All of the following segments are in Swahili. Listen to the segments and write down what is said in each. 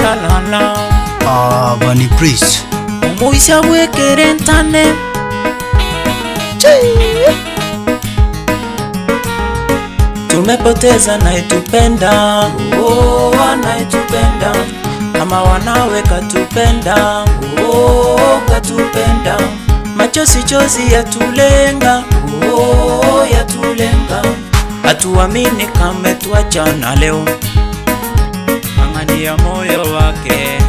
la la la la. Bani Priest. Umuisha bwekerentane. Tumepoteza anayetupenda, oh, anayetupenda kama wanawe katupenda, oh, katupenda. Machozi chozi yatulenga, oh, yatulenga. Hatuamini kama tuachana leo. Angania moyo wake,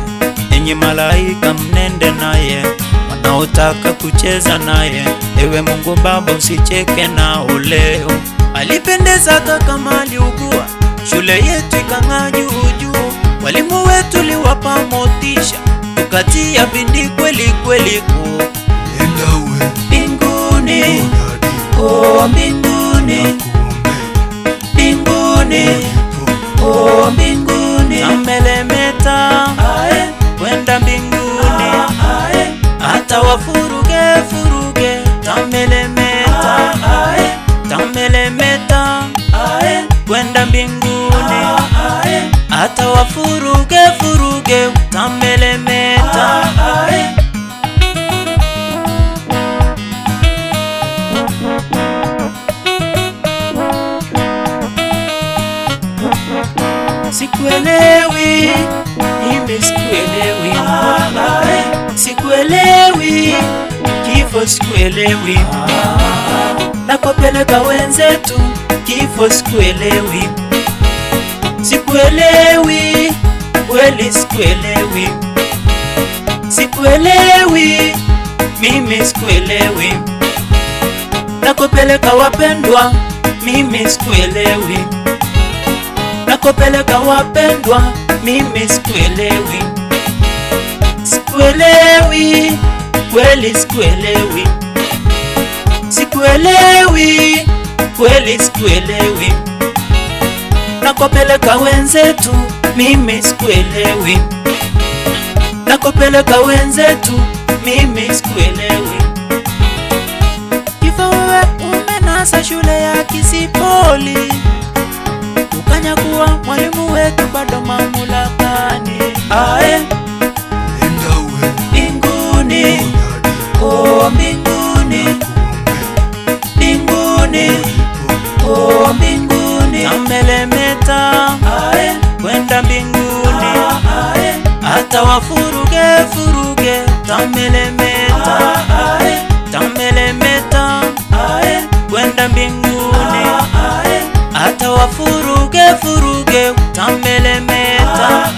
enyi malaika mnende naye, wanaotaka kucheza naye. Ewe Mungu Baba usicheke nao leo. Alipendeza kama aliugua, shule yetu ikang'aa juu juu. Walimu wetu liwapa motisha, tukatia bidii kweli kweli ku Enda we mbinguni, oh mbinguni, mbinguni, oh mbinguni. Amelemeta kwenda mbinguni, hata wafuruge furuge. Tamelemeta, tamelemeta kwenda mbinguni, hata wafuruge furuge. Tamelemeta. Sikuelewi, mimi sikuelewi, sikuelewi, kifo sikuelewi, nakopeleka wenzetu, kifo sikuelewi, sikuelewi, kweli sikuelewi, sikuelewi, mimi sikuelewi, nakopeleka wapendwa, mimi sikuelewi, nakopeleka wapendwa, mimi sikuelewi, sikuelewi, kweli sikuelewi, sikuelewi, kweli sikuelewi, nakopeleka wenzetu, mimi sikuelewi, nakopeleka wenzetu, mimi sikuelewi. Kifo wewe umenasa shule ya Kisipoli, ukanyakuwa mwalimu wetu bado mamlakani. Ae, enda we mbinguni, oh mbinguni, mbinguni, oh mbinguni. Amelemeta kwenda mbinguni, hata wafuruge furuge. Tamelemeta, tamelemeta kwenda mbinguni, hata wafuruge furuge. Tamelemeta.